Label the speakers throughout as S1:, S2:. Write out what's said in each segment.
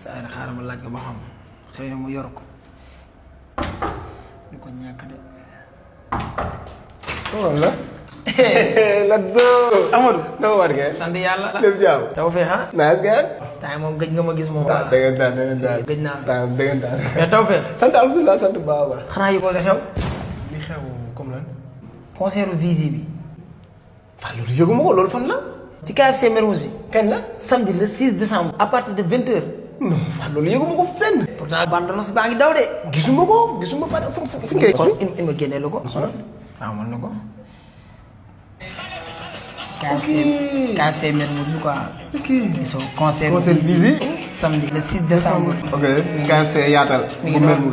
S1: saa yi xaaral ma laaj ko ba xam xëy na mu yor ko du ko ñàkk de.
S2: wala. let's go.
S1: Amadou.
S2: noo war ngeen.
S1: sant yàlla.
S2: lépp jàmm.
S1: taw fee ah.
S2: nice ngeen.
S1: temps moom gëj nga ma gis moom.
S2: waaw dëggantaan.
S1: gëj naa
S2: temps dëggantaan.
S1: mais taw fee.
S2: sant alhamdulilah sant bu baax a baax.
S1: xanaa yi ko xew.
S2: li xew comme lan.
S1: concert Vizi bi.
S2: waaw loolu yëguma ko loolu fan la.
S1: ci KFC Mermoz bi.
S2: kañ la.
S1: samedi le 6 décembre. à partir de 20h.
S2: non waaw loolu yëguma ko fenn.
S1: pourtant bande-annonce baa ngi daw de.
S2: gisuma ba fu ñu koy.
S1: xool il ma génnee la ko. xoolal waaw mën na ko. KFC Mermoz bi quoi.
S2: ok.
S1: gisoo concert
S2: Vizi.
S1: samedi le 6 décembre.
S2: ok KFC yaatal.
S1: mi ngi noonu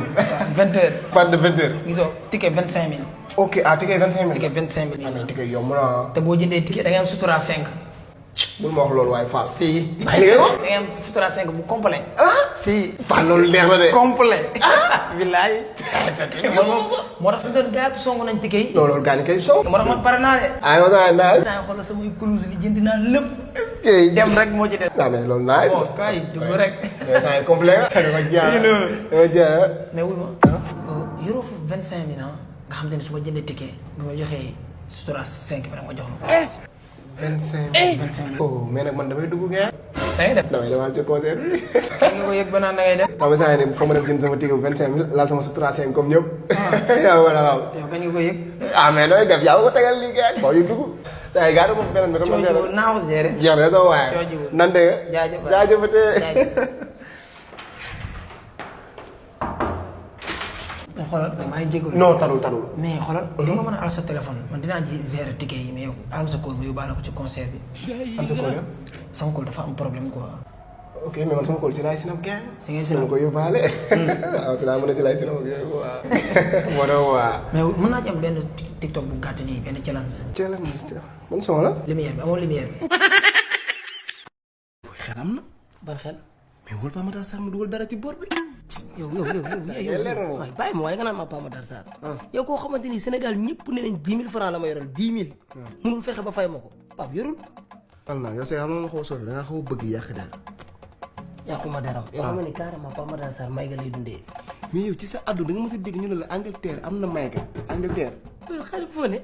S1: 20h.
S2: pas de 20h.
S1: gisoo ticket 25000.
S2: ok ah ticket 25000.
S1: ticket 25000.
S2: ah mais ticket yomb na.
S1: te boo jëndee ticket da ngay am sutura 5.
S2: bul ma wax loolu waaye Fall.
S1: si.
S2: bàyyi li ngay wax.
S1: da ngay am sutura 5 bu complet. si.
S2: Fall loolu neex na de.
S1: complet. billaay. moo tax fi doon gars yi song nañ ticket yi.
S2: non loolu gaañ kay soow.
S1: moo tax man pare naa de.
S2: ay ma saa naaj.
S1: saa xoolal samay clouse li jënd naa lépp.
S2: est
S1: dem rek moo ci des.
S2: non mais loolu naaj.
S1: bon kay dugg rek.
S2: mais saa yi complet nga. dama jaar dama jaar.
S1: mais wuy ma. yoroo foofu 25000 nga xam te ne su ma jëndee ticket bi ma joxee sutura 5 bi rek ma jox la ko.
S2: 25000. oh mais nag man damay dugg ngeen.
S1: da ngay def.
S2: damay demal ci concert bi.
S1: kañ nga ko yëg ba naan da ngay def.
S2: xam nga saa yi ne fa ma dem jënd sama ticket bu 25000 laal sama sutura 5 comme ñëpp. yaa wala waaw.
S1: yow kañ nga ko yëg.
S2: ah mais nooy def yaa ko tegal lii ngeen. boo yu dugg. saa yi gars yi moom beneen bi comme ma
S1: coojiwul naa ko gérer.
S2: jeex na sama waaye.
S1: coojiwul
S2: nan de. jaajëfatee.
S1: mais xoolal maa ngi jégalu.
S2: non tarul.
S1: mais xoolal. li ma mën a al sa téléphone man dinaa ji gérer ticket yi mais yow al sa kóol ma yóbbaale ko ci concert bi.
S2: am sa kóol
S1: sama kóol dafa am problème quoi.
S2: ok mais man sama kóol si laay sinap kenn.
S1: si ngay sinap
S2: ko yóbbaale. waaw si laa mën a si laay sinap ak yooyu waaw. moo doon waa.
S1: mais mën naa ci am benn TikTok bu gàtt nii benn challenge.
S2: challenge man son la.
S1: lumière bi amoo lumière bi.
S2: xel am na.
S1: ban xel.
S2: mais wóor Pape Matar Sarr mu dugal dara ci bor bi.
S1: yow waaye bàyyi ma waaye nga naan ma Pape Matar Sarr. yow koo xamante ni Sénégal ñëpp ne nañ 10 000 francs la ma yoral 10 000. mënul fexe ba fay ma ko Pape yorul.
S2: xam naa yow see xam nga xaw a soofi da ngaa xaw a bëgg yàq daal.
S1: yàquma dara. yow xam nga ni carrément Pape Matar Sarr may ga lay dundee.
S2: mais yow ci sa addu da nga mës a dégg ñu ne la Angleterre am na may ga Angleterre.
S1: yow xale bu fa ne.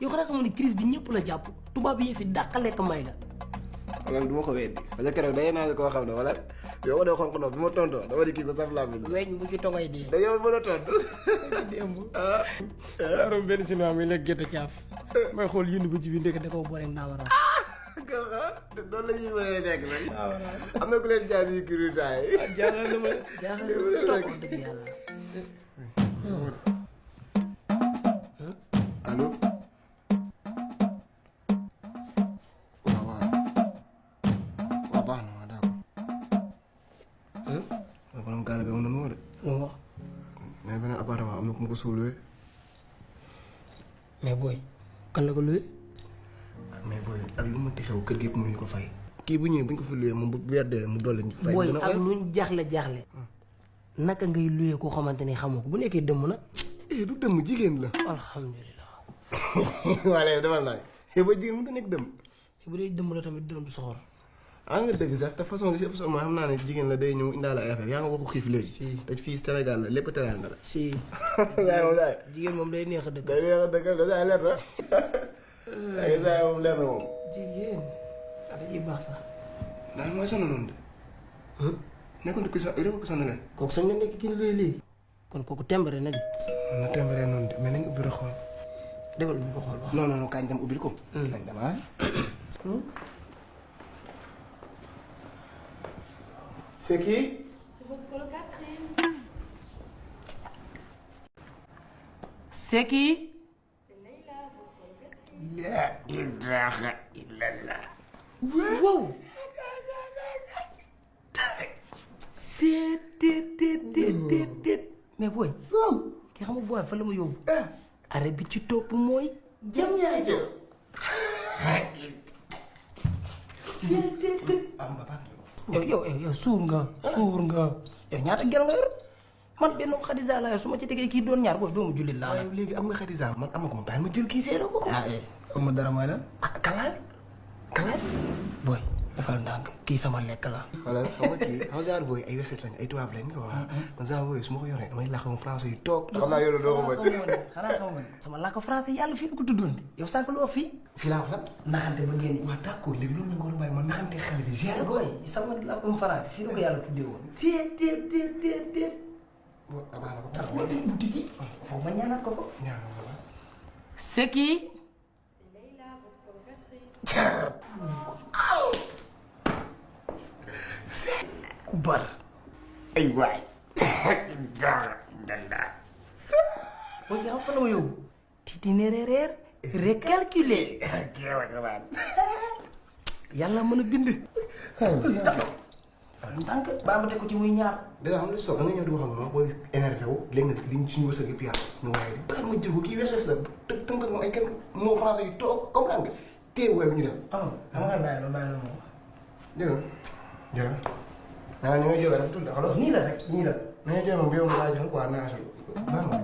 S1: yow xanaa xam ni crise bi ñëpp la jàpp tubaab yi fi dàq lekk may ga.
S2: wala du ma ko weddi parce que keroog day naa koo xam ne wala yow ma dee xonq noonu bi ma tontoo dama di kii ko saf laa bi
S1: weñ bu ci tongay dee.
S2: dañoo mën a tontu.
S1: démb. aaroon benn cinéma muy lekk gerte caaf. may xool yëndu ko ci biir ndekk da koo boole ak ndaawara.
S2: kër xa noonu la ñuy mënee nekk nag. am na ku leen jaay si kii daay.
S1: jaaxal na ma jaaxal dëgg yàlla.
S2: allo. waaw baax na waaw d'accord. waaw borom gaal bi am na nu de. mais beneen appartement am na ku ma ko suulee.
S1: mais booy kan la ko luwee.
S2: mais booy ak lu mënti xew kër gi yëpp mënuñu ko fay. kii bu ñëwee bu ñu ko fi luyee moom bu weer dee mu dolli ñu fay.
S1: booy ak luñ jaaxle naka ngay luyee koo xamante ni xamoo ko bu nekkee dëmm nag.
S2: du dëmm jigéen la.
S1: alhamdulilah.
S2: waa léegi demal naa yow ba jigéen mu da nekk dëmm.
S1: bu dee dëmm la tamit doon du soxor.
S2: nga dëgg sax te façon li si façon mooy xam naa ne jigéen la day ñëw indaale ay affaire yaa nga waxu xiif léegi.
S1: si
S2: te fii Sénégal la lépp teraanga la.
S1: si. jigéen moom day neex a dëgg.
S2: day neex a dëgg da saa leer na. ay saa moom leer na moom.
S1: jigéen. da ciy baax sax.
S2: daal mooy sonn noonu de. nekkoon ko sonn leen.
S1: kooku sañ na nekk kii luy lii. kon kooku tembare na di.
S2: mën na tembare noonu de mais nañ ubbi rek xool.
S1: demal bi ko xool ba.
S2: non non non kañ dem ubbil ko. nañ dem ah. c'est qui?
S3: C'est votre colocatrice.
S1: C'est qui?
S3: C'est Leïla, votre colocatrice.
S2: La ilaha illallah.
S1: Wow. C'est mais boy. Wow. Ki xam nga voix fa la ma yóbbu. Arrêt bi ci topp mooy. Jam ñaay jël.
S2: am ba baax
S1: yow suur nga. yow ñaata gel nga yor man benn Xadisa laa yor su ma ci tegee kii doon ñaar booy doomu jullit laa.
S2: waaye léegi am nga Xadisa man am ko ma bàyyi ma jël kii seero ko.
S1: am ma dara mooy lan.
S2: kalaay
S1: booy defal ndànk kii sama lekk la.
S2: xoolal xam nga kii xam genre booy ay weset lañ ay tubaab lañ quoi man genre booy su ma ko yoree damay làkk moom français yu toog. xam naa yow doo ko mën.
S1: xanaa xamoo ne sama làkk français yàlla fii du ko tuddoon de yow sànq lu wax fii.
S2: fii laa wax lan.
S1: naxante ba génn.
S2: waaw d'accord léegi loolu la nga war a bàyyi man naxante xale bi gérer ko.
S1: booy sama làkkum français fii la ko yàlla tuddee woon. si déet.
S2: waaw abaa la ko.
S1: ah boo dee buti ji. foofu ma ñaanal ko ko.
S2: ñaar la.
S1: c'est qui.
S3: C'est Leïla, votre colocatrice.
S1: ku bar.
S2: ay waay.
S1: booy xam fa la ma yóbbu. itinéraire recalculé. yàlla mën a bind. ndànk baa ma teg ko ci muy ñaar.
S2: dèjà xam nga soog da nga ñëw di wax ak moom booy énervé wu léegi nag liñ suñu wërsëg yëpp yàlla ñu waaye de. xam nga jël ko kii wees la tënk ak moom ay kenn moo français yu toog comprendre nga téye wooy bi ñu dem.
S1: ah xam nga bàyyi la moom.
S2: jërëjëf maanaam ñu ngi jógee dafa tudd xam nga.
S1: nii la rek nii la.
S2: na nga jógee moom bi yow mu laaj quoi naa sol. baax na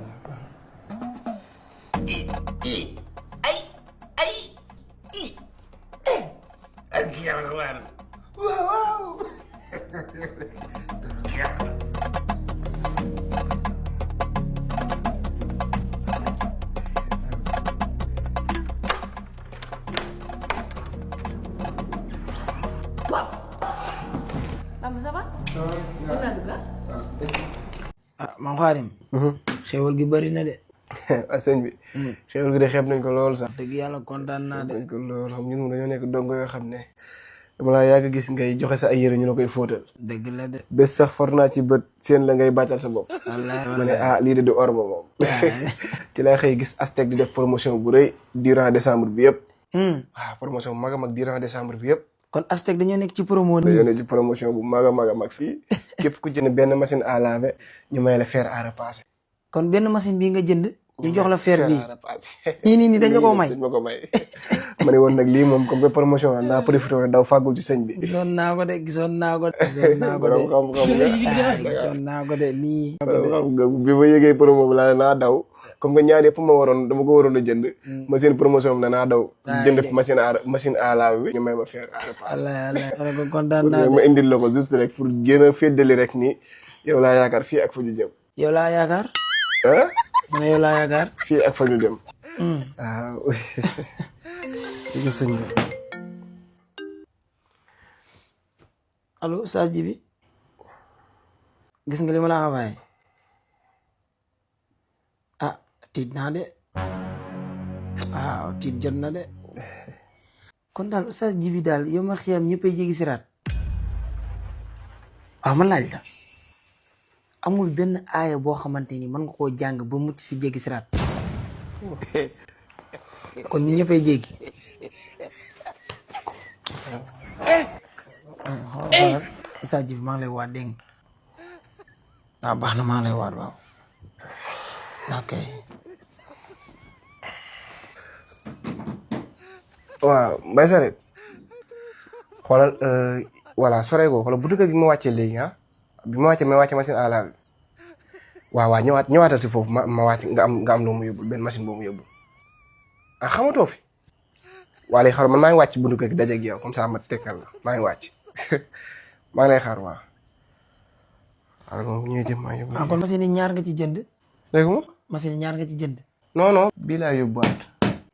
S2: waaw.
S3: Papa, ça va? Mën naa dugg
S1: ah man xaarim. xéwal gi bëri na de.
S2: ah sëñ bi. xéwal gi de xeeb nañ ko lool sax.
S1: dëgg yàlla kontaan naa de.
S2: nañ ko lool xam ñun moom dañoo nekk dongo yoo xam ne dama laa yàgg gis ngay joxe sa ay yére ñu la koy fóotal.
S1: dëgg la de.
S2: bés sax for naa ci bët seen la ngay bàccal sa bopp.
S1: wallaahi
S2: ma ne ah lii de du orma moom. ci laa xëy gis Aztec di def promotion bu rëy durant décembre bi yëpp. waaw promotion bu mag a mag durant décembre bi yëpp.
S1: kon Aztec dañoo nekk ci promo
S2: dañoo
S1: nii.
S2: nekk ci promotion bu mag a mag a mag si. képp ku jënd benn machine à laver ñu may la fer à repasser.
S1: kon benn machine bii nga jënd. ñu jox la fer bii.
S2: à repasser.
S1: nii dañ la koo may.
S2: dañ ma ko may. ma ne woon nag lii moom comme que promotion la naa profité rek daw fàggul ci sëñ bi.
S1: gisoon naa ko de.
S2: borom xam-xam nga.
S1: gisoon naa ko de nii.
S2: bi ma yëgee promo bi laa ne naa daw comme que ñaar yëpp ma waroon dama ko waroon a jënd. machine promotion bi ne naa daw. jënd machine à laver bi. ñu may ma fer à repasser.
S1: wallaahi ko kontaan naa de.
S2: ma indil la ko juste rek pour gën a féddali rek ni yow laa yaakaar fii ak fa ñu jëm.
S1: yow laa yaakaar.
S2: ah.
S1: ma ne yow laa yaakaar.
S2: fii ak fa ñu dem. waaw. di sëñ bi.
S1: allo Oustaz Djiby gis nga li ma la envoyé ah tiit naa de waaw tiit jot na de kon daal Oustaz Djiby daal yow ma xiyam ñëppay jéggi siraat waaw man laaj la amul benn aaya boo xamante ni mën nga koo jàng ba mucc si jéggi siraat kon ñu ñëppay jéggi xoolal Oustaz Djiby maa ngi lay waat dégg nga waaw baax na maa ngi lay waat waaw ok.
S2: waaw Mbaye Saret xoolal voilà sore ko xoolal bu dëkk bi ma wàccee léegi ah bi ma wàccee machine à laver waaw ñëwaatal si foofu ma wàcc nga am loo mu yóbbul benn machine boo mu yóbbul ah xamatoo fi waa léegi xaaral man maa ngi wàcc buntu kër gi dajeeg yow comme ça ma tegtal la maa ngi wàcc maa ngi lay xaar waaw. waaw moom bu ñëwee jëm maa yóbbu.
S1: kon machine yi ñaar nga ci jënd.
S2: dégg nga.
S1: machine yi ñaar nga ci jënd.
S2: non bii laa yóbbuwaat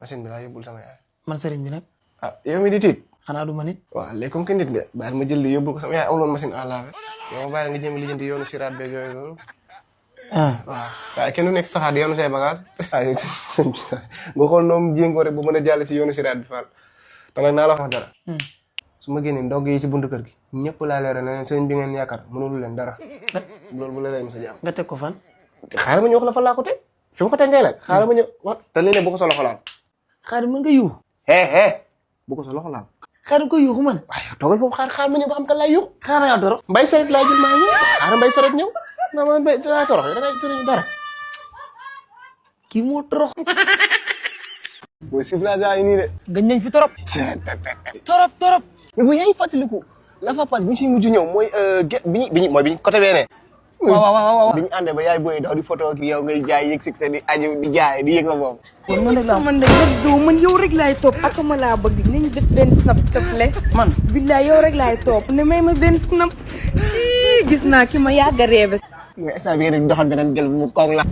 S2: machine bi laa yóbbul sama yaay.
S1: man sëriñ bi nag.
S2: ah yow mi di tiit.
S1: xanaa du ma nit.
S2: waaw léegi comme que nit nga bàyyi ma jël li yóbbul ko sama yaay amuloon machine à laver yow ma bàyyi nga jëm lijjanti yoonu siraat beeg yooyu loolu. waaw waaye kenn du nekk saxaat yoonu say bagage. waaye nga xool noonu jéngoo rek bu mën a jàll si yoonu siraat bi faal te nag naa la wax dara. su ma génnee ndog yi ci buntu kër gi ñëpp laa leeral ne leen sëriñ bi ngeen yaakaar mënulu leen dara loolu bu la lay mos a jàmm.
S1: nga teg ko fan.
S2: xaaral ma ñëw wax la fan laa ko teg fi ma ko teg ngay laaj xaaral ma ñëw wax te léeg-léeg bu ko sa loxo laal.
S1: xaaral mën nga yuuxu.
S2: bu ko sa loxo laal.
S1: xaaral ko yuuxu man.
S2: waaye yow toogal foofu xaar ma ñëw ba xam kan laay yuuxu.
S1: xaaral nga toro.
S2: Mbaye Saret laa jël maa ñëw xaaral Mbaye Saret ñëw maa ma Mbaye danaa torox da ngay tëral dara.
S1: kii moo torox.
S2: booy civilisation yi nii de.
S1: gañ nañ fi torop. torop.
S2: mais bu yaa ngi fàttaliku la fa passe bi ñu siy mujj ñëw mooy bi ñu côté bee ne waaw bi ñu àndee ba yaay booy daw di photo ak yow ngay jaay yëg succès di aju di jaay di yëg sa bopp.
S3: man de man yow rek laay topp ak ma laa bëgg nañu def benn snap s'il te plaît.
S1: man
S3: billaay yow rek laay topp ne may ma benn snap. gis naa ki ma yàgg a reebe.
S2: mais instant bi ngeen di doxal beneen gel bu mu koŋ la.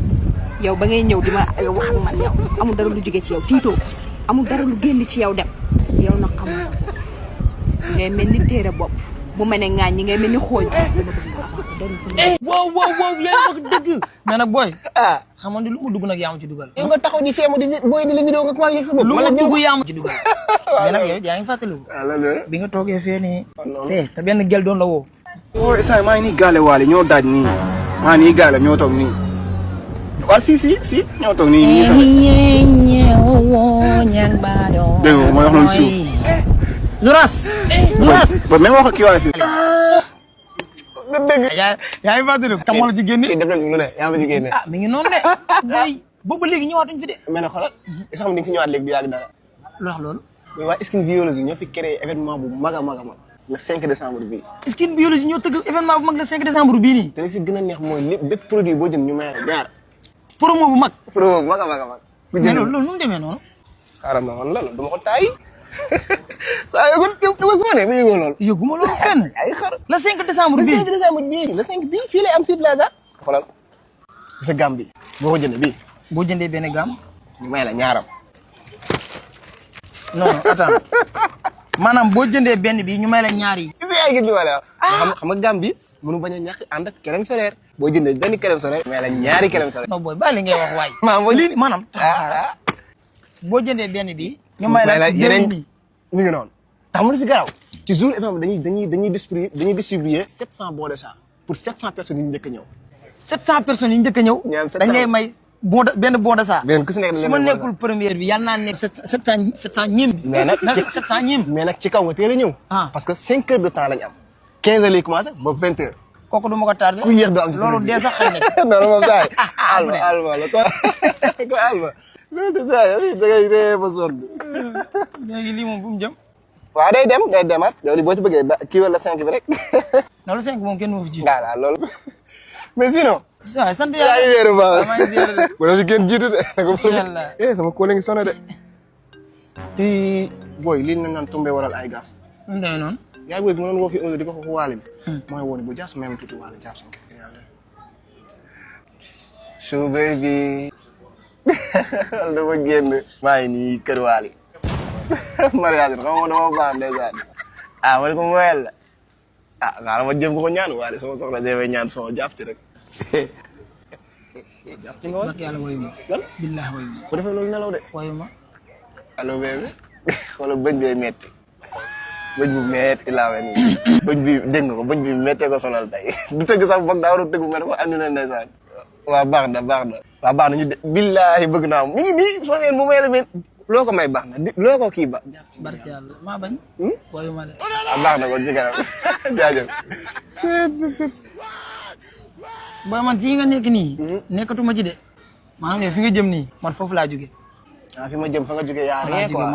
S3: yow ba ngay ñëw di ma wax ak man yow amul dara lu jóge ci yow tiitoo amul dara lu génn ci yow dem yow nag xamoo sa bopp ngay mel ni téere bopp bu ma ne ŋaañ ñi ngay mel ni xooñ
S1: waaw yaa ngi wax dëgg mais nag booy xam nga lu mu dugg nag yaa ma ci dugal
S2: yow nga taxaw di feemu di booy di la vidéo nga commencé yëg sa bopp.
S1: lu mu dugg yaa ma ci dugal mais nag yow yaa ngi fàttaliku
S2: loolu
S1: bi nga toogee fee nii fee te benn gel doon la woo
S2: oh instant maa ngi nii gaale waale ñoo daaj nii maa ngi nii gaale ñoo toog nii waaw si ñoo toog nii nii sax dégg nga mooy wax noonu suuf
S1: Duras
S2: ba même wax ak kii waaye fii dëgg
S1: yaa ngi fàttaliku kam wala ci génne
S2: def na lu ne yaa ma ci génne
S1: mi ngi noonu de boy boobu léegi ñëwaatuñ fi de
S2: mais nag xoolal sax xam ni nga fi ñëwaat léegi du yàgg dara
S1: lu wax loolu
S2: mooy waa Skin Biologie ñoo fi créé événement bu mag a mag a mag le 5 décembre bii
S1: Skin Biologie ñoo tëgg événement bu mag le 5 décembre bii nii
S2: te li si gën a neex mooy lépp bépp produit boo jënd ñu may la ñaar
S1: promo bu mag
S2: promo bu mag a mag a mag ku
S1: mais
S2: jënd
S1: loolu nu mu demee noonu
S2: xaaral ma woon la loolu du ma ko taay saa yoo ko foo ne ba yëgoo loolu
S1: yëguma loolu fenn
S2: ay xar
S1: le 5 décembre
S2: le
S1: bii
S2: 5 décembre bii le 5 bii fii lay am si plaza xoolal sa gam bi boo ko jëndee bii
S1: boo jëndee benn gamme
S2: ñu may la ñaaram
S1: non attends maanaam boo jëndee benn bi ñu may la ñaar yi
S2: si ay gis li ma la wax xam nga gam bi mënu bañ a ñàkk ànd ak crème solaire boo jëndee benn crème solaire may la ñaari crème solaire
S1: non booy bàyyi li ngay wax waay
S2: maanaam
S1: lii maanaam boo jëndee benn bi ñu may la
S2: yeneen
S1: bi
S2: ñu ngi noonu tax mu si garaw ci jour événement dañuy distribuer 700 bons d'achat pour 700 personnes yi njëkk a ñëw
S1: 700 personnes yi njëkk a ñëw
S2: ñaam 700
S1: dañ lay may benn bon d'achat
S2: benn ku si nekk
S1: su ma nekkul première bi yàlla naa nekk 700 ñim bi
S2: mais nag
S1: na 700 ñim
S2: mais nag ci kaw nga teel a ñëw parce que 5 heures de temps lañ am 15 heures lay commencé ba 20 heures
S1: kooku du ma ko tardé
S2: ku yéex doo am si
S1: loolu dee sax xëy na
S2: non moom saa yi alma la ko alma loolu de saa yi da ngay ree ba sonn
S1: léegi lii moom bu mu jëm
S2: waaw day demaat loolu boo ci bëggee ba kii wala 5 bi rek
S1: non le 5 moom kenn moo fi jiitu
S2: voilà loolu mais sinon
S1: waaw sant
S2: yaa ngi wéeru baax
S1: maa ngi wéeru de
S2: bu la fi kenn jiitu de
S1: Inch'Allah.
S2: sama kóole ngi sonné de kii booy lii nañ naan tombé waral ay gaaf
S1: mu demee noonu
S2: yaay booy bi ma doon woo fi di ko xoox waale bi mooy woon bu jaas même tuuti waale jàpp sama kër yàlla so baby dama génn maa ngi nii kër waali mariage xam nga dama baax ndeysaan ma ne ko moyel la xaaral ma jëm ko ñaan waale sama soxla see ñaan sama jàpp ci rek jàpp ci nga woon
S1: barke yàlla wayu ma
S2: lan
S1: billahi wayu ma
S2: bu defee loolu nelaw de
S1: wayu ma
S2: allo bébé xoolal bëñ bee metti bëñ bu metti laa we nii bëñ bi dégg nga ko bëñ bi mettee ko sonal tey du tëgg sax boog daa war a tëgg mais dafa andi na ndeysaan waaw baax na ñu de billaahi bëgg naa mi ngi nii soo ngeen mu may la men loo ko may baax na loo ko kii ba jàpp ci
S1: barke yàlla maa bañ wayu ma de
S2: baax na kon ci kanam jaajëf
S1: booy man ci yi nga nekk nii nekkatuma ci de maanaam yow fi nga jëm nii man foofu laa jóge
S2: fi ma jëm fa nga jógee yaa rien quoi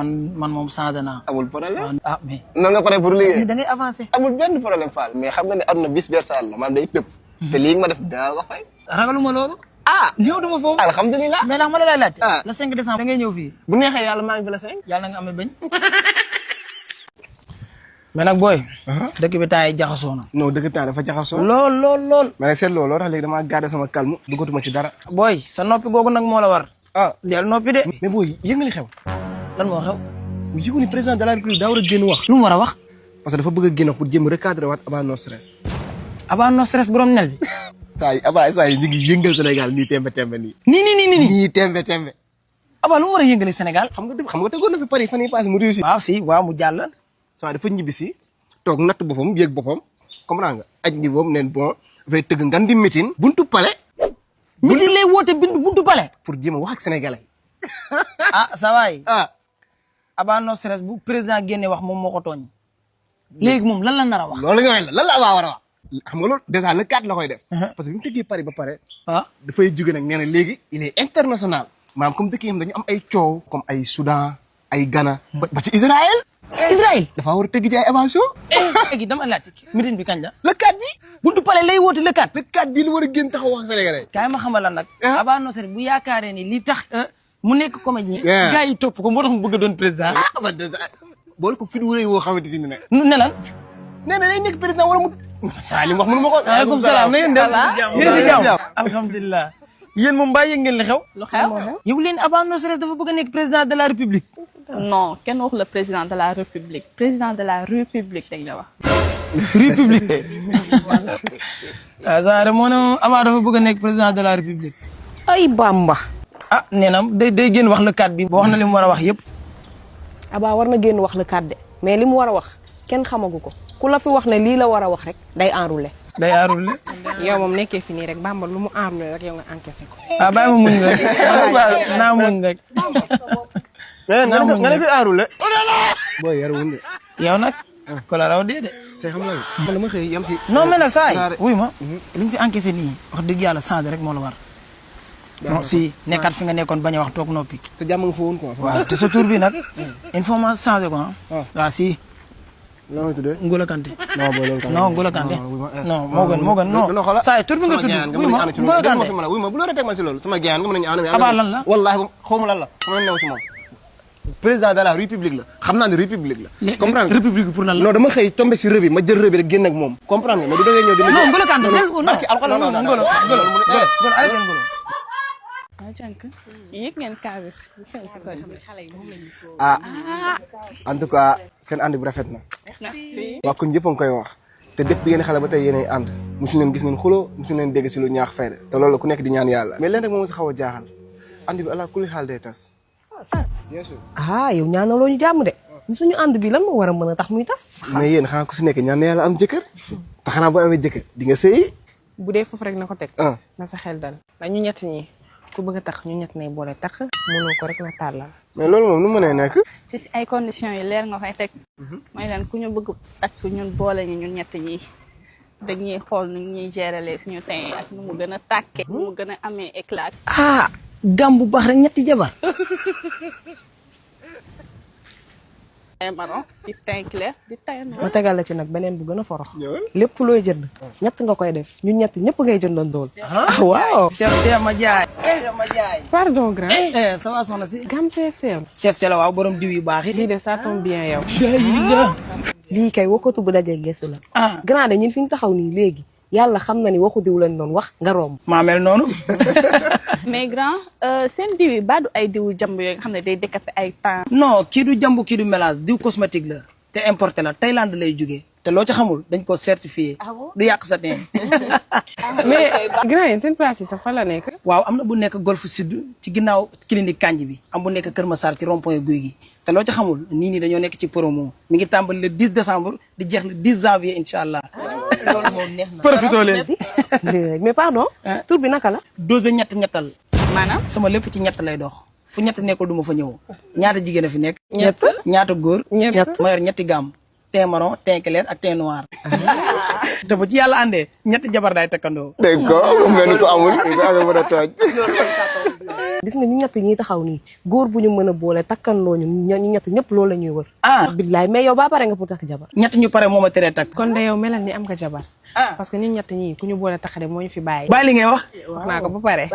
S1: man moom changé naa
S2: amul problème
S1: mais
S2: nan nga pare pour liggéey
S1: da ngay avancé
S2: amul benn problème Fall mais xam nga ne aduna vice versa la maanaam day tëb te lii ma def dinaa la ko fay
S1: ragaluma loolu ñëw duma foofu
S2: alhamdulilah
S1: mais ndax ma la lay laajte le 5 décembre da ngay ñëw fii
S2: bu neexee yàlla maa ngi fi la 5
S1: yàlla na nga amee bañ mais nag booy dëkk bi temps yi jaxasoo na
S2: non dëkk temps dafa jaxasoo
S1: lool
S2: mais nag seet loolu tax léegi damaa garder sama calme duggatuma ci dara
S1: booy sa noppi googu nag moo la war del noppi de
S2: mais booy yëngali xew
S1: lan moo xew
S2: bu yëgu ni président de la république daa war a génn wax
S1: lu mu war a wax
S2: parce que dafa bëgg a génn wax pour jéem recadrer waat Aba No Stress
S1: no stress borom nel bi
S2: saa yi ñu ngi yëngal Sénégal nii tembe nii nii tembe
S1: Aba lu mu war a yëngale Sénégal
S2: xam nga tegoon na fi Paris fan yii passé mu réussi
S1: waaw mu jàll
S2: saa dafa ñibbi si toog natt boppam yéeg boppam comprendre nga aj ni boobu neen bon dafay tëgg ngan di meeting buntu palais
S1: meeting lay woote buntu palais
S2: pour jéem a wax ak sénégalais
S1: sa waay Aba No Stress bu président génne wax moom moo ko tooñ léegi moom lan la nar a wax
S2: loolu nga lan la Aba war a wax xam nga loolu déjà le 4 la koy def parce que bi mu tëggee Paris ba pare dafay jóge nag nee na léegi il est international maanaam comme dëkk yi dañu am ay coow comme ay Soudan ay Ghana ba ci Israël dafa war a tëgg ci ay évasion
S1: léegi dama laajte meeting bi kañ la
S2: le 4 bi
S4: buntu palais lay woote le 4.
S2: le 4 bii lu war a génn taxaw wax Sénégalais.
S4: kaay ma xamal la nag. Aba Noseri bu yaakaaree ni li tax mu nekk comédien. gars yi topp ko moo tax mu bëgg a doon président.
S2: man de sa boole ko fi du woo xamante si ne.
S4: ne lan.
S2: nee na day nekk président wala mu. saa li mu wax mënu ma ko.
S4: waaleykum salaam na ngeen def. yéen si jàmm alhamdulilah. yéen moom mbaa yëg ngeen li xew.
S3: lu xew.
S4: yow leen Aba Noseri dafa bëgg a nekk président de la république.
S5: non kenn wax le président de la république président de la république dañ la wax.
S4: république. ah Zahra moo ne Aba dafa bëgg a nekk président de la république.
S3: ay Bamba.
S4: ah nee na day génn wax le 4 bi. boo wax na li mu war a wax yëpp.
S6: Aba war na génn wax le 4 de mais li mu war a wax kenn xamagu ko ku la fi wax ne lii la war a wax rek day enroulé.
S4: day aarul.
S6: yow moom nekkee fi nii rek Bamba lu mu enroulé rek yow nga encaissé ko.
S4: ah bàyyi ma muñ rek. naa muñ rek.
S2: nga ne fi aarul la. booy yar wuñ de.
S4: yow nag. ko la raw dee de.
S2: c'est xam nga man dama xëy yam si.
S4: non mais nag saa yi wuy ma. li mu fi encaissé nii wax dëgg yàlla changé rek moo la war. non si nekkat fi nga nekkoon bañ a wax toog noppi.
S2: te jàmm nga fa woon quoi.
S4: waaw te sa tur bi nag. il faut ma changé ko ah. waaw si.
S2: lan la tuddee.
S4: Ngolo Kanté.
S2: non booy loolu.
S4: non Ngolo Kanté. non moo gën non. saa yi tur bi nga tudd wuy ma Ngolo Kanté.
S2: wuy ma bu loolu rek teg ma si loolu sama gayaan nga mën nañu
S4: Aba lan la.
S2: wallaahi xaw ma lan la xam na new si moom. président de la république la xam naa ne république la. comprendre nga
S4: république pour lan la.
S2: non dama xëy tombé si rëb bi ma jël rëb bi rek génn ak moom. comprendre nga mais du da ngay ñëw di ma.
S4: non Ngolo Kanté non Ngolo arrêté Ngolo.
S5: waaw jànk yëg ngeen kaa bi xew si koñ bi.
S2: ah en tout cas seen ànd bi rafet na.
S5: merci.
S2: waa koñ yëpp a ngi koy wax te dëpp bi ngeen xale ba tey yéenay ànd mosu leen gis ngeen xuloo mosu leen dégg si lu ñaax fayda te loolu ku nekk di ñaan yàlla mais leen rek moom si xaw a jaaxal ànd bi ala kulli xaal day tas.
S6: ah yow ñaanaloo ñu jàmm de ñu suñu ànd bi lan moo war a mën a tax muy tas.
S2: mais yéen xanaa ku si nekk ñaan yàlla am jëkkër te xanaa boo amee jëkkër di nga sëyi.
S6: bu dee foofu rek na ko teg.
S2: ah
S6: na sa xel dal ndax ñu ñett ñi ku bëgg a tax ñu ñett nay boole tax mënoo ko rek na tàllal.
S2: mais loolu moom nu mënee nekk.
S5: te si ay conditions yi leer nga fay teg. mooy leen ku ñu bëgg takk ñun boole ñu ñun ñett ñi dañuy xool nu ñuy gérer suñu teint ak nu mu gën a tàkkee. nu mu gën a amee éclat.
S4: ah gam bu baax rek ñetti jabar.
S5: teint marron di teint clair di teint noir.
S6: ma tegal la ci nag beneen bu gën a forox. lépp looy jënd ñett nga koy def ñun ñett ñëpp ngay jëndoon dool. waaw.
S4: chef ma jaay. chef ma jaay.
S6: pardon grand.
S4: ça va soxna si.
S6: gam CFC.
S4: chef la waaw borom diw yu baax yi.
S6: lii de ça tombe bien yow. lii kay wokkatu bu dajee gestu la.
S4: ah
S6: grand de ñun fi ñu taxaw nii léegi yàlla xam na ni waxu diw lañ doon wax nga romb.
S4: maa mel noonu.
S5: mais grand seen diw yi baadu ay diwu jàmb yooyu nga xam ne day décafé ay temps.
S4: non kii du jàmbu kii du mélange diw cosmétique la te importé la Thaïlande lay jógee te loo ci xamul dañ ko certifié. du yàq sa teen.
S6: mais grand yéen seen place yi sax fa la nekk.
S4: waaw am na bu nekk Golf Sud ci ginnaaw clinique Kanji bi am bu nekk Kër Massar ci rond-point Guy gi te loo ci xamul nii nii dañoo nekk ci promo mi ngi tàmbali le 10 décembre di jeex le 10 janvier incha allah.
S3: loolu moom neex na.
S4: profité leen si.
S6: mais pardon. tur bi naka la.
S4: dose ñettal.
S5: maanaam.
S4: sama lépp ci ñett lay dox fu ñett nekkul du ma fa ñëw ñaata jigéen a fi nekk.
S6: ñett
S4: ñaata góor.
S6: ñett
S4: ma yor ñetti gamme teint marron teint clair ak teint noir. te bu ci yàlla àndee ñetti jabar daay takkandoo.
S2: dégg ko mel ni ko amul ko amee mën a tooj.
S6: gis nga ñu ñett ñi taxaw nii góor bu ñu mën a boole takkanloo ñu ñett ñëpp loolu la ñuy wër.
S4: ah
S6: billaay mais yow ba pare nga pour takk jabar.
S4: ñett ñu pare moo ma teree takk.
S6: kon de yow melal ni am nga jabar. parce que ñun ñett ñii ku ñu boole takk de moo ñu fi bàyyi.
S4: bàyyi li ngay wax.
S6: wax naa ko ba pare.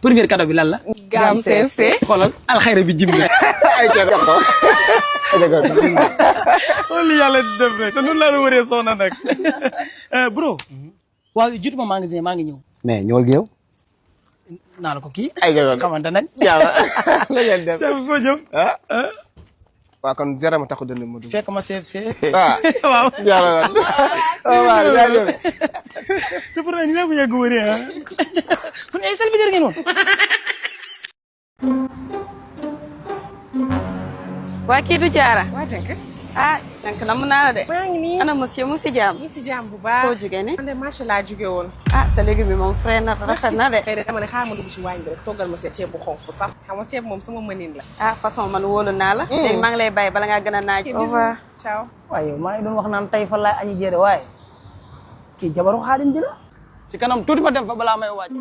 S4: premier cadeau bi lan la.
S6: Gam CFC.
S4: xoolal alxayra bi jim na.
S2: ay ca ko.
S4: li yàlla di def rek te noonu laa la wëree soxna nag. bro. waaw jiitu ma magasin maa ngi ñëw.
S2: mais ñëwal gi yow.
S4: naa la ko kii.
S2: ay ca ko
S4: xamante nañ.
S2: yàlla la ngeen def.
S4: chef foo jëm.
S2: waaw kon zéro ma taxu dënd ma dugg.
S4: fekk ma CFC.
S2: waaw
S4: waaw.
S2: yàlla waaw jaajëf.
S4: te pourtant ni laa ko yàgg wëree ah. kon ay salbidër ngeen woon.
S5: waa kii du jaara.
S6: waa jënk.
S5: ah donc namm naa la de.
S6: maa ngi nii.
S5: ana monsieur mu si jàmm.
S6: ngi si jàmm bu baax.
S5: foo jógee ne.
S6: man de marché laa jóge woon.
S5: ah sa légume bi moom frais na rafet na de.
S6: tey de dama ne xaaral ma dugg si waañ bi rek toggal ma ceeb bu xonk bu saf. xam nga ceeb moom sama mënin la.
S5: ah façon man wóolu naa la. léegi maa ngi lay bàyyi bala ngaa gën a naaj. au revoir.
S6: ciao.
S4: waaye yow maa ngi doon wax naan tey fa laay añi jeede waaye kii jabaru xaadim bi la. ci kanam tuuti ma dem fa balaa may wàcc.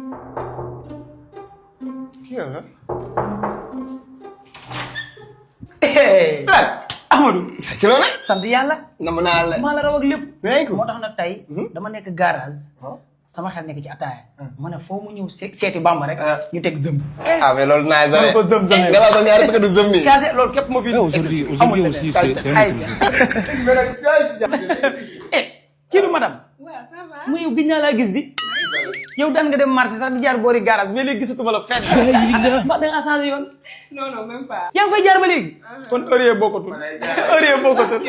S2: kii la.
S4: Amadou.
S2: ci loolu rek.
S4: sant yàlla.
S2: nam naa la.
S4: maa la raw ak lépp.
S2: dégg nga
S4: moo tax nag tey. dama nekk garage. sama xel nekk ci ataaya. ma ne foo mu ñëw seeti Bamba rek. ñu teg zëm.
S2: ah mais loolu naa
S4: ma ne ko zëm zëm
S2: nga la ko ñaari bëgg du zëm nii.
S4: Kaase loolu képp moo fi.
S7: Aujourd'hui aussi,
S4: kii du madame.
S5: waaw ça va.
S4: mu yow gis naa laa gis di. yow daan nga dem marché sax di jaar boori garage mais léegi gisatuma la fenn. mbaa da nga changé yoon.
S5: non non même pas.
S4: yaa ngi fay jaar ba léegi. kon heure yee bokkatul. heure yee bokkatul.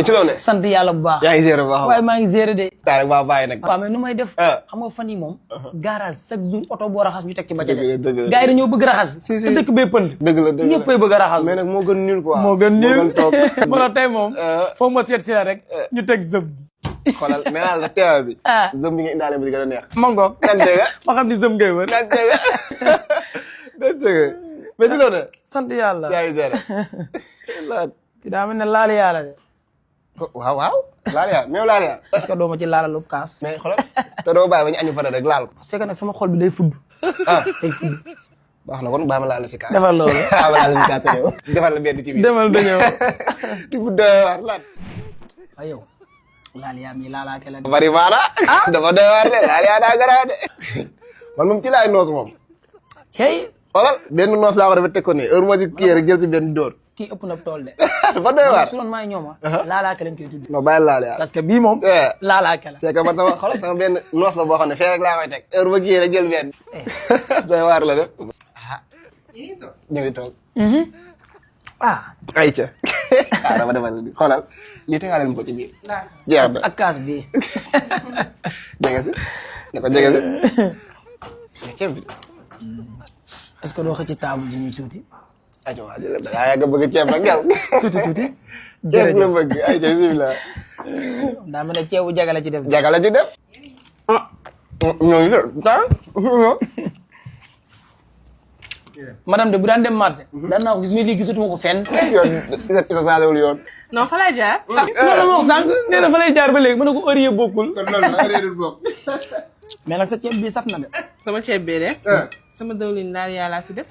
S2: ci loolu ne.
S4: sant yàlla bu baax.
S2: yaa ngi gérer bu baax.
S4: waaye maa ngi gérer de.
S2: daa rek baa bàyyi nag.
S4: waaw mais nu may def. xam nga fan yi moom. garage chaque jour oto boo raxas ñu teg ci ba ca des.
S2: dëgg la
S4: gars yi dañoo bëgg raxas bi.
S2: si
S4: te dëkk bee pënd.
S2: dëgg la dëgg la
S4: ñëppay bëgg a raxas.
S2: mais nag moo gën nul quoi.
S4: moo gën ñëw
S2: toog.
S4: moo tey moom. foo ma seet si la rek. ñu teg zëm bi.
S2: xoolal mais naan la teewaay bi.
S4: ah
S2: zëm bi nga indaale bi di gën a neex.
S4: ma ngoog.
S2: kan dégg nga.
S4: ma xam ni zëm ngay wër.
S2: kan dégg nga. dégg nga mais ci loolu ne.
S4: sant yàlla.
S2: yaa ngi gérer.
S4: ki daa mel ne laal yàlla de.
S2: waaw waaw. laal yaa mais laal yaa.
S4: est-ce que doo ma ci laalalu kaas.
S2: mais xoolal te doo bàyyi ba ñu añu fa rek laal ko.
S4: parce que nag sama xol bi day fudd.
S2: ah
S4: day fudd.
S2: baax na kon bàyyi ma laal la si kaas.
S4: defal loolu.
S2: bàyyi ma laal la si kaas te yow. defal la benn ci biir.
S4: demal dañoo.
S2: di bu doy waar laat.
S4: waaye yow. laal yaa mi laalaake la.
S2: bari maana. dafa doy waar de laal yaa daa garaaw de. man moom ci laay noos moom.
S4: cey.
S2: xoolal benn noos laa ko defee teg ko nii heure moo ci kii rek jël ci benn dóor.
S4: kii ëpp na tool de.
S2: dafa doy waar.
S4: su doon maay ñooma. laalaake lañ koy tudd.
S2: non bàyyi laal yaa.
S4: parce que bii moom. laalaake la.
S2: c'est que man sama xoolal sama benn noos la boo xam ne fee rek laa koy teg heure ba kii rek jël benn. doy waar la def. ah. ñu ngi toog.
S4: ah.
S2: ayca. ah dama defal li xoolal lii tegaale leen ko ci biir. jeex na
S4: ak kaas bi.
S2: jege si ne ko jege si. gis nga ceeb bi.
S4: est-ce que doo xëcc taabu ji ñuy tuuti.
S2: ayca waa jërëjëf da ngaa yàgg a bëgg ceeb nag yow.
S4: tuuti tuuti.
S2: ceeb la bëgg ayca bisimilah.
S4: daa mel ne ceebu jaga la ci def.
S2: jaga la ci def. ah ñooñu de
S4: madame de bu daan dem marché. daan naa ko gis mais léegi gisatuma ko fenn.
S2: yoon isa saadewul yoon.
S5: non fa lay jaar.
S4: loolu la ma wax sànq nee na fa lay jaar ba léegi ma ne ko heure yee bokkul.
S2: kon loolu la réerul bokk.
S4: mais nag sa ceeb bi saf na de.
S5: sama ceeb bi de. sama dawlin daal yàlla si def.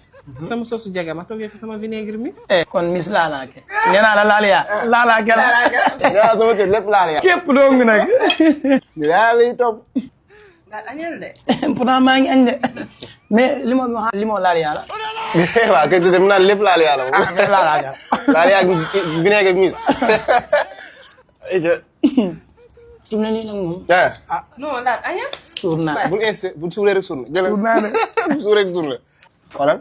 S5: sama sosu jaga ma toggee ko sama vinaigre mix.
S4: kon miss laalaake. nee naa la laal yaa. laalaake la.
S2: yaa sama kër lépp laal yaa.
S4: képp dong nag.
S2: yaa lay topp.
S5: daal añal de.
S4: pourtant maa ngi añ de. mais li ma wax li ma laal yaa la.
S2: waaw kay dem naan lépp laal yaa la moom.
S4: ah mais laalaake la.
S2: laal yaa vinaigre mis. ayca.
S4: su ne nii nag moom.
S2: ah.
S5: non daal añal.
S4: suur naa.
S2: bul insisté bul suuree rek suur na. jëlal
S4: suur naa de.
S2: suuree rek suur na. xoolal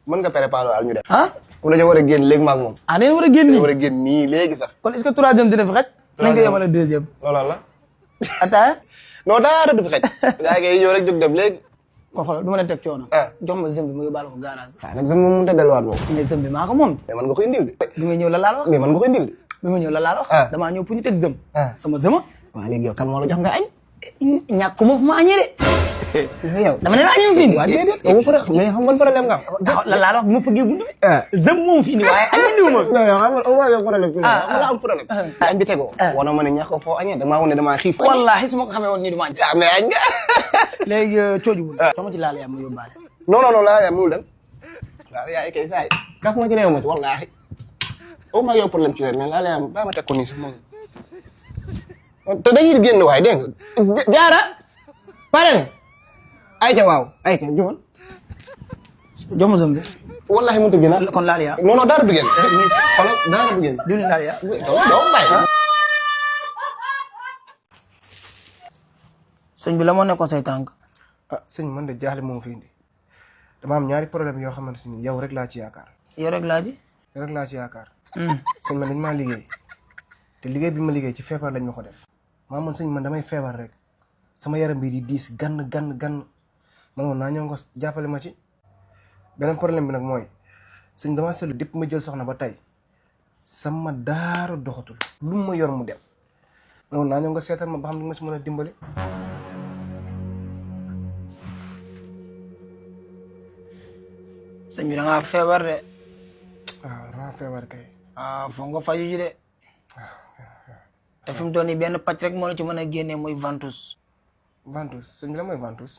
S2: mën nga préparer waal ñu def.
S4: ah.
S2: comme dañoo war a génn léegi ma ak moom.
S4: ah nee na war a génn
S2: dañoo
S4: nii.
S2: war a génn nii léegi sax.
S4: kon est-ce que troisième dina fi xaj. nañ ko yemale deuxième.
S2: looloo la.
S4: ataaya.
S2: non dara du fi xaj. yaa ngi ñëw rek jóg dem léegi.
S4: kon xoolal du ma leen teg coono. jox ma zëm bi mu yóbbaale ko garage.
S2: ah nag sax moom mënut a delluwaat moom.
S4: mais zëm bi maa ko moom.
S2: mais man nga koy indil de.
S4: bi ma ñëw la laal wax.
S2: mais man nga koy indil de.
S4: bi ma ñëw la laal wax. damaa ñëw pour ñu teg zëm. sama zëma.
S2: waaw léegi yow kan moo la jox nga añ.
S4: ñàkk ma fu ma añee de.
S2: yow
S4: dama ne la añee ma fi indi.
S2: waaw déedéet yow mais xam nga problème nga am.
S4: la laal wax bu ma fëggee buntu bi. zëm moom fi indi waaye añee ndiw ma.
S2: non yow xam nga au moins yow problème bi nga am problème. añ bi tegoo. wana ma ne ñàkk foo añee damaa wane damaa xiif.
S4: wallaahi su ma ko xamee woon nii du ma añ.
S2: ah mais añ nga.
S4: léegi coojuwul. soo ma ci laal yaa ma yóbbaale.
S2: non non non laa yaa mënul dem. laa yaa kay saa yi. kaf ma ci réew ma ci wallaahi. au moins yow problème ci yooyu mais laa yaa ba ma teg ko nii sax moom. te dañuy génn waay dégg nga. jaara. pare nga. ayca waaw ayca jumal.
S4: jox ma zëm bi.
S2: wallaahi mënut a génn.
S4: kon laal yaa.
S2: non non dara du génn. xoolal dara du génn.
S4: diwlin laal yaa.
S2: doo bàyyi.
S4: sëñ bi la moo nekkoon say tànk.
S2: ah sëñ man de jaaxle moo fi indi dama am ñaari problème yoo xamante ni yow rek laa ci yaakaar.
S4: yow rek laa ji.
S2: yow rek laa ci yaakaar. sëñ man dañ maa liggéey te liggéey bi ma liggéey ci feebar lañ ma ko def maa man sëñ man damay feebar rek sama yaram bi di diis gann man woon naa ñëw nga jàppale ma ci. beneen problème bi nag mooy sëñ damaa seetlu dépp ma jël soxna ba tey sama daara doxatul lu ma yor mu dem ma woon naa ñëw nga seetal ma ba xam ne ma si mën a dimbali.
S4: sëñ bi da ngaa feebar de.
S2: waaw damaa feebar kay.
S4: foog nga faju ji de. te fi mu toll nii benn pàcc rek moo la ci mën a génnee muy ventouse.
S2: ventouse sëñ bi la mooy ventouse.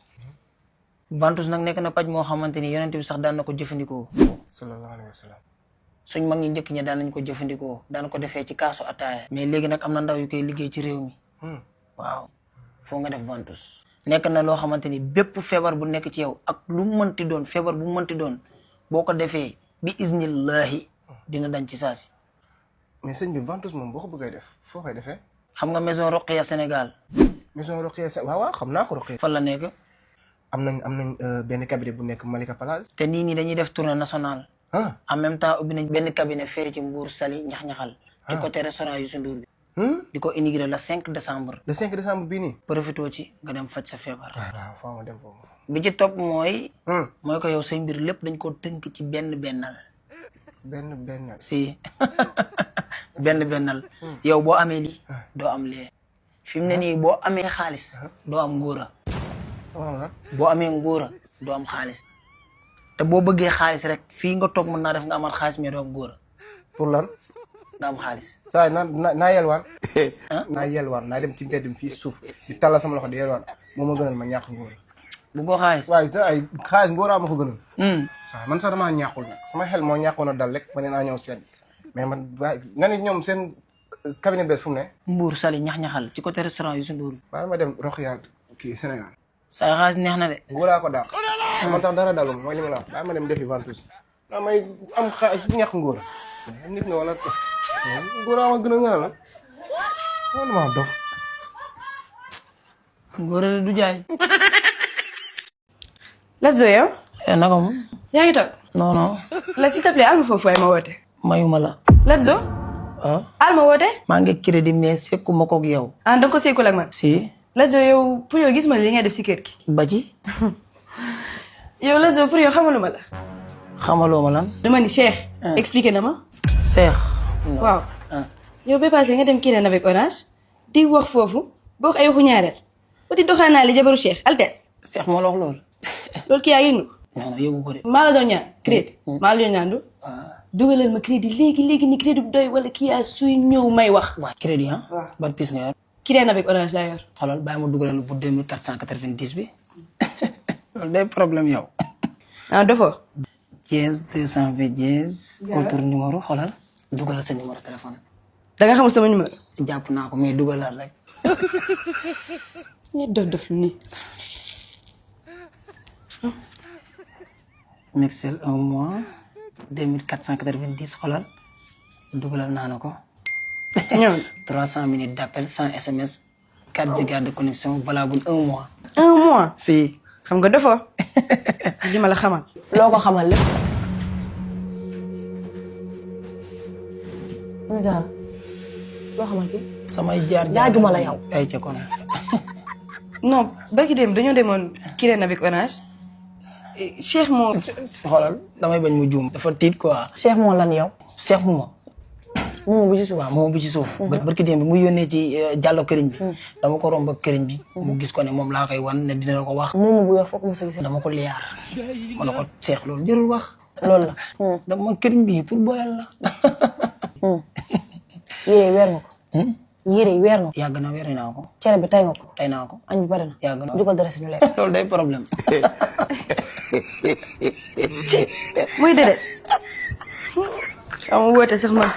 S4: ventouse nag nekk na pàcc moo xamante ni yonent bi sax daan na ko jëfandikoo.
S2: sallallahu alayhi wa sallam.
S4: suñ mag ñi njëkk ñi daan nañ ko jëfandikoo daan ko defee ci kaasu ataaya mais léegi nag am na ndaw yu koy liggéey ci réew mi waaw foo nga def ventouse nekk na loo xamante ni bépp feebar bu nekk ci yow ak lu mënti doon feebar bu mënti doon boo ko defee bi iznillahi dina dañ ci saasi.
S2: mais sëñ bi ventouse moom boo ko bëggee def foo koy defee.
S4: xam nga maison Roqeya Sénégal.
S2: maison Roqeya Sénégal waaw xam naa ko Roqeya.
S4: fan la nekk.
S2: am nañ benn cabinet bu nekk Malika Place.
S4: te nii nii dañuy def tournée nationale. en même temps ubbi nañ benn cabinet feri ci Mbour Saly ñax-ñaxal. ci côté restaurant Youssou Ndour bi. di ko inauguré le 5 décembre.
S2: le 5 décembre bii nii.
S4: profitoo ci nga dem faj sa feebar.
S2: waaw foo ma dem foofu.
S4: bi ci topp mooy. mooy ko yow say mbir lépp dañ ko tënk ci benn bennal. si benn bennal. yow boo amee lii doo am lee. fi mu ne nii boo amee xaalis doo am ngóora. boo amee ngóora doo am xaalis. te boo bëggee xaalis rek fii nga toog mën naa def nga amal xaalis mais doo am ngóora.
S2: pour lan.
S4: nga am xaalis.
S2: saa naa yelwaan. naa yelwaan naa dem ci mbedd mi fii suuf di talla sama loxo di yelwaan moo ma gënal ma ñàkk ngóora.
S4: bu ko xaalis.
S2: waaye ay xaalis ngóoraa ma ko gënal. waaw man sax damaa ñàkkul nag sama xel moo ñàkkoon a dal rek ma ne naa ñëw seet mais man waaye nga ne ñoom seen cabinet bees fu mu ne.
S4: Mbour Saly ñax-ñaxal ci côté restaurant Youssou Ndour.
S2: waaye ma dem Roqeya kii Sénégal.
S4: saa xaalis neex na de.
S2: ngóoraa ko daax. man sax dara dalum mooy li ma la wax bàyyi ma dem defi ventouse. daa may am xaalis ñàkk ngóora. nit ñi wala ngóoraa ma gën a ñaan la. man maa dof.
S4: ngóora de du jaay.
S6: Latzo yow.
S4: naka moom.
S6: yaa ngi toog.
S4: non non.
S6: la s'il te plaît al ma foofu waaye ma woote.
S4: mayuma la.
S6: Latzo.
S4: ah.
S6: al ma woote.
S4: maa ngi crédit mais sekkuma koog yow.
S6: ah da nga ko seekul ak man.
S4: si.
S6: Latzo yow pour yow gis ma li ngay def si kër gi.
S4: ba ci.
S6: yow Latzo pour yow xamaluma la.
S4: xamaloo ma lan.
S6: dama ni Cheikh. expliqué na ma.
S4: Cheikh.
S6: waaw. yow ba passé nga dem Kirène avec Orange. di wax foofu boo ay waxu ñaareel. ba di doxaanaa li jabaru Cheikh Altesse.
S4: Cheikh moo la wax loolu.
S6: loolu kii yaa yëngu.
S4: non non yëgu ko de.
S6: maa la doon ñaan crédit. maa la doon ñaan du. dugalal ma crédit léegi ni crédit bu doy wala kii yaa suy ñëw may wax.
S4: waaw crédit ah.
S6: waaw
S4: ban piste nga yor.
S6: Kirène avec Orange laa yor.
S4: xoolal bàyyi ma dugalal bu 2490 bi. loolu day problème yow.
S6: ah dofo.
S4: dièse 220 dièse. autour numéro xoolal. dugalal sa numéro téléphone.
S6: da nga xamul sama numéro.
S4: jàpp naa ko mais dugalal rek.
S6: ñuy dof lu nii.
S4: Mixel 1 mois 2490 xoolal. dugalal naa la ko.
S6: ñëw
S4: 300 minutes d'appel 100 SMS 4 gigas de connexion valable 1 mois.
S6: 1 mois.
S4: si.
S6: xam nga dofo. li ma la xamal. loo ko xamal lépp. misaal. loo xamal kii.
S4: samay jaar
S6: jaajuma la yow.
S4: ay ca kon.
S6: non barki dem dañoo demoon Kirène avec Orange. Cheikh moo.
S4: xoolal damay bañ mu juum. dafa tiit quoi.
S6: Cheikh moo lan yow.
S4: Cheikh Mouma.
S6: moom bu ci suuf.
S4: waaw moom bu ci suuf. barki dem bi mu yónnee ci jàllo këriñ bi. dama ko romb ak këriñ bi. mu gis ko ne moom laa koy wan ne dina la ko wax.
S6: moom bu yor foog mu sa gis.
S4: dama ko liyaar. ma ne ko Cheikh loolu jërul wax.
S6: loolu la.
S4: dama këriñ bi pour boyal la.
S6: yére weer nga ko. yére weer nga ko.
S4: yàgg na weer naa ko.
S6: cere bi tay nga ko.
S4: tay naa ko.
S6: añ bi pare na.
S4: yàgg na
S6: jugal dara si ñu lekk.
S4: loolu day problème.
S6: muy déedéet. xam nga woote sax man.